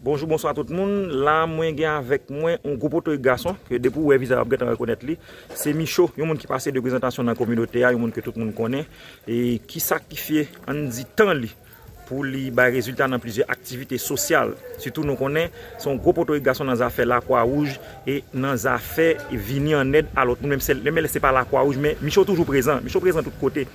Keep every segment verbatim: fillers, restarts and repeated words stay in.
Bonjou, bonswa tout moun. La, mwen gen avèk mwen yon gwo potorik gason, ke depi w wè vizaj w ap gentan rekonèt li. Se Micho, yon moun ki pase de prezantasyon nan kominote a, yon moun ke tout moun konnen. E ki sakrifye, ann di, tan li pou li bay rezilta nan plizyè aktivite sosyal. Sitou nou konnen se yon gwo potorik gason nan zafè Lakwa Wouj e nan zafè vini an èd a lòt moun, menm se, menm lè se pa Lakwa Wouj, men Micho toujou prezan. Micho prezan tout kote.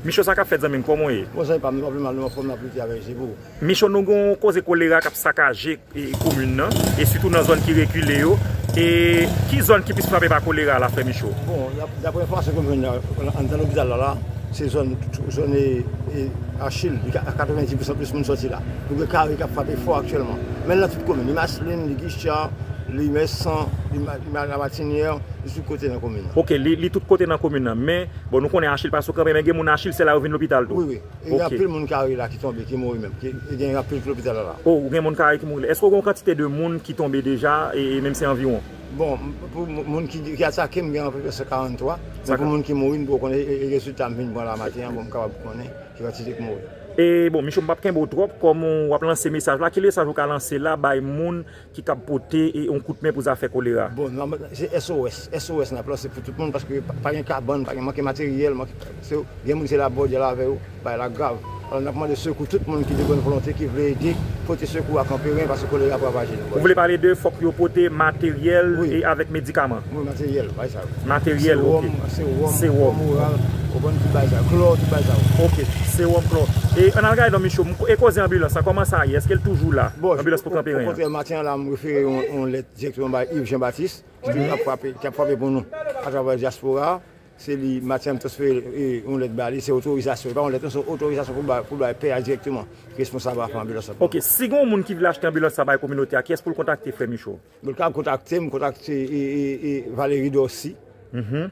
Micho, sa k ap fèt, zanmi m, kòman w ye? Bon, zanmi pa m, nou pa pi mal, nou anfòm, n ap lite avèk Jezi pou ou. Micho, nou gen yon koze kolera k ap sakaje e, komin nan, e sitou nan zòn ki rekile yo. E ki zòn ki plis frape pa kolera la, frè Micho? Bon, dap-, daprè enfòmasyon ke m jwenn nan, anndan lopital la, la, se zòn, zòn e, e Achil, li ka, katrevendis pousan plis moun sòti la. Nou gen kari k ap frape fò aktyèlman. Men nan tout komin, li Maslin, li Gichar, li Mèsan, li Ma-, li Ma-, Lamatinière, li tout kote nan komin nan. Ok, li, li tout kote nan komin nan. Men, bon, nou konnen Achil pa sou kanpe, men gen moun Achil, se la yo vin lopital tou. Wi, wi. E gen anpil moun kare la ki tonbe, ki mouri menm. Ki, e gen anpil ki lopital la la. Oh, ou gen moun kare ki mouri la. Èske ou gen yon kantite de moun ki tonbe deja, e, e menm se anviwon? Bon, pou moun ki, ki atake m, gen anviwon san karanntwa. Men pou moun ki mouri, m poko konnen, e, e rezilta m vin pran la maten an, pou m kapab konnen ki kantite ki mouri. E bon, Micho, m p ap kenbe w twòp, kòm w ap lanse mesaj la, ki mesaj ou ka lanse la bay moun ki kab pote, e, yon kout men pou zafè kolera? Bon, nòmal, se S O S, S O S n ap lanse pou tout moun, paske pa, pa gen kabann, pa gen, manke materyèl, manke, se, gen moun se la bòdyè la avè yo, bagay la grav. Alò, n ap mande sekou tout moun ki de bòn volonte, ki vle ede, pote sekou a Kanperen, paske kolera ap ravaje nou. Ou vle pale de fòk yo pote materyèl e avèk medikaman? Wi, materyèl, bagay sa yo. Materyèl, ok. Sewòm, sewòm, sewòm moral, ou konprann, tout bagay sa yo. Klò, tout bagay sa yo. Ok, sewòm, klò. E ann al gade non, Micho, e koze anbilans la, kòman sa ye? Èske l toujou la? Bon, anbilans pou Kanperen an? Okontrè, maten an la, m refere yon, yon lèt dirèkteman bay Yves Jean Baptiste, ki ap frape, ki ap frape pou nou atravè dyaspora a. Se li, maten an, m transfere, e, yon lèt ba li, se otorizasyon. E pa yon lèt, non, se otorizasyon pou bay, pou bay pè a dirèkteman, ki responsab afè anbilans la. Ok, si gen yon moun ki vle achte anbilans sa bay kominote a, kiyès pou l kontakte, frè Micho? Bon, l ka kontakte m, kontakte, e, e, e, Valérie Dorcy,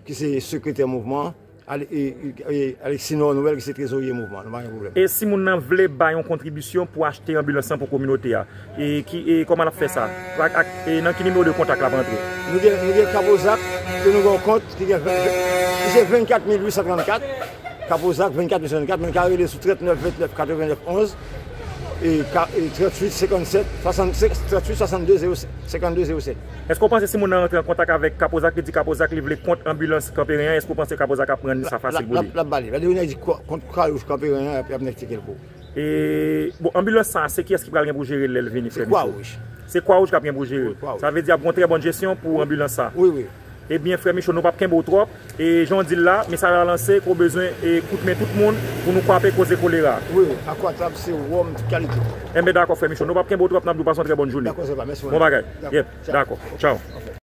ki se sekretè mouvman an, Ale-, e, e, e, Alexis Nord Noël, ki se trezorye mouvman an, nou pa gen pwoblèm. E si moun nan vle bay yon kontribisyon pou achte anbilans lan pou kominote a, e ki, e kòman l ap fè sa? Ak, ak, e nan ki nimewo de kontak l ap antre? Nou gen, nou gen Kapozak, ke nou gen yon kont ki gen ven, ki se vennkat mil uit san trannkat. Kapozak, vennkat mil uit san trannkat, men ka rele sou trannèf vennèf katrevennnèf onz, e ka, e tranntuit senkannsèt, swasannsenk, tranntuit swasannde zewo sèt, senkannde zewo sèt. Èske w panse si moun nan rantre an kontak avèk Kapozak, li di Kapozak li vle kont anbilans Kanperen an, èske w panse Kapozak ap rann sa fasil pou li? L ap, l ap ba li. Lè yon nèg di kont Kwawouj Kanperen an, y ap, y ap nèk tcheke l pou ou. E, bon, anbilans sa, se kiyès ki pral gen pou jere l lè l vini, frè Micho? Se Kwawouj. Se Kwawouj k ap gen pou jere l. Wi, Kwawouj. Sa vle di ap gen yon trè bòn jesyon pou anbilans sa. Wi, wi. Ebyen, frè Micho, nou p ap kenbe w twòp. E jan w di l la, mesaj la lanse, ke w bezwen, e, kout men tout moun pou nou kwape koze kolera. Wi, wi. Akwatab, sewòm, tout kalite. Enben, dakò, frè Micho, nou p ap kenbe w twòp, n ap di w pase yon trè bòn jounen. Dakò, se pa, mèsi. Bon bagay. Dakò. Yep, dakò. Tchaw.